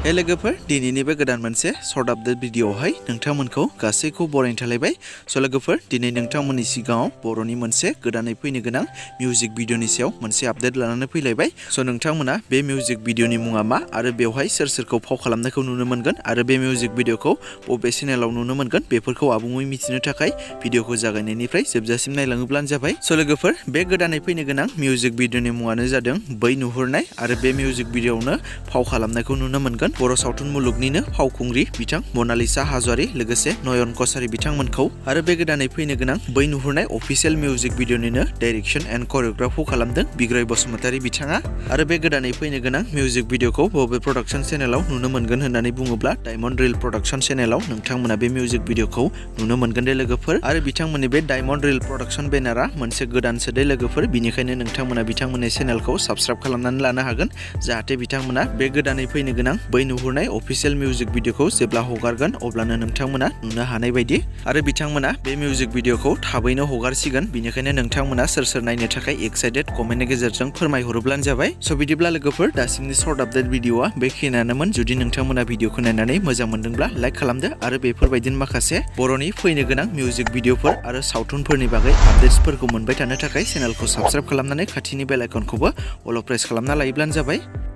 हे लोगोफोर दिनैनि बे गोदान मोनसे शर्ट आपडेट भिडिअआवहाय नोंथांमोनखौ गासैखौ बरायनो थालायबाय। स' लोगोफोर दिनै नोंथांमोननि सिगाङाव बर'नि मोनसे गोदानै फैनो गोनां मिउजिक भिडिअनि सायाव मोनसे आपडेट लानानै फैलायबाय। स' नोंथांमोना बे मिउजिक भिडिअनि मुङा मा आरो बेवहाय सोर सोरखौ फाव खालामनायखौ नुनो मोनगोन आरो बे मिउजिक भिडिअखौ बबे चेनेलाव नुनो मोनगोन बेफोरखौ आबुङै मिथिनो थाखाय भिडिअखौ जागायनायनिफ्राय जोबजासिम नायलाङोब्लानो जाबाय। स' लोगोफोर बे गोदानै फैनो गोनां मिउजिक भिडिअनि मुङानो जादों बै नुहुरनाय आरो बे मिउजिक भिडिअआवनो फाव खालामनायखौ नुनो मोनगोन बर' सावथुन मुलुगनिनो फावखुंग्रि बिथां मनालिसा हाज'वारी लोगोसे नयन कछारी बिथांमोनखौ आरो बे गोदानै फैनो गोनां बै नुहुरनाय अफिसियेल मिउजिक भिडिअनिनो डाइरेक्शन एन्ड करिय'ग्राफखौ खालामदों बिग्राय बसुमतारी बिथाङा। आरो बे गोदानै फैनो गोनां मिउजिक भिडिअखौ बबे प्रडाक्शन चेनेलाव नुनो मोनगोन होननानै बुङोब्ला डायमन्ड रिल प्रडाक्शन चेनेलाव नोंथांमोना बे मिउजिक भिडिअखौ नुनो मोनगोन दे लोगोफोर। आरो बिथांमोननि बे डायमन्ड रिल प्रडाक्शन बेनारा मोनसे गोदानसो दे लोगोफोर, बिनिखायनो नोंथांमोना बिथांमोननि चेनेलखौ साबस्क्राइब खालामनानै लानो हागोन जाहाथे बिथांमोना बे गोदानै फैनो गोनां बै नुहुरनाय अफिसियेल मिउजिक भिडिअखौ जेब्ला हगारगोन अब्लानो नोंथांमोना नुनो हानाय बायदि। आरो बिथांमोना बे मिउजिक भिडिअखौ थाबैनो हगारसिगोन, बिनिखायनो नोंथांमोना सोर सोर नायनो थाखाय एक्साइटेड कमेन्टनि गेजेरजों फोरमायहरोब्लानो जाबाय। स' बिदिब्ला लोगोफोर दासिमनि शर्ट आपडेट भिडिअआ बेखिनियानोमोन। जुदि नोंथांमोना भिडिअखौ नायनानै मोजां मोनदोंब्ला लाइक खालामदो आरो बेफोरबायदिनो माखासे बर'नि फैनो गोनां मिउजिक भिडिअफोर आरो सावथुनफोरनि बागै आपडेट्सफोरखौ मोनबाय थानो थाखाय चेनेलखौ साबस्क्राइब खालामनानै खाथिनि बेल आइकनखौबो अल प्रेस खालामना लायोब्लानो जाबाय।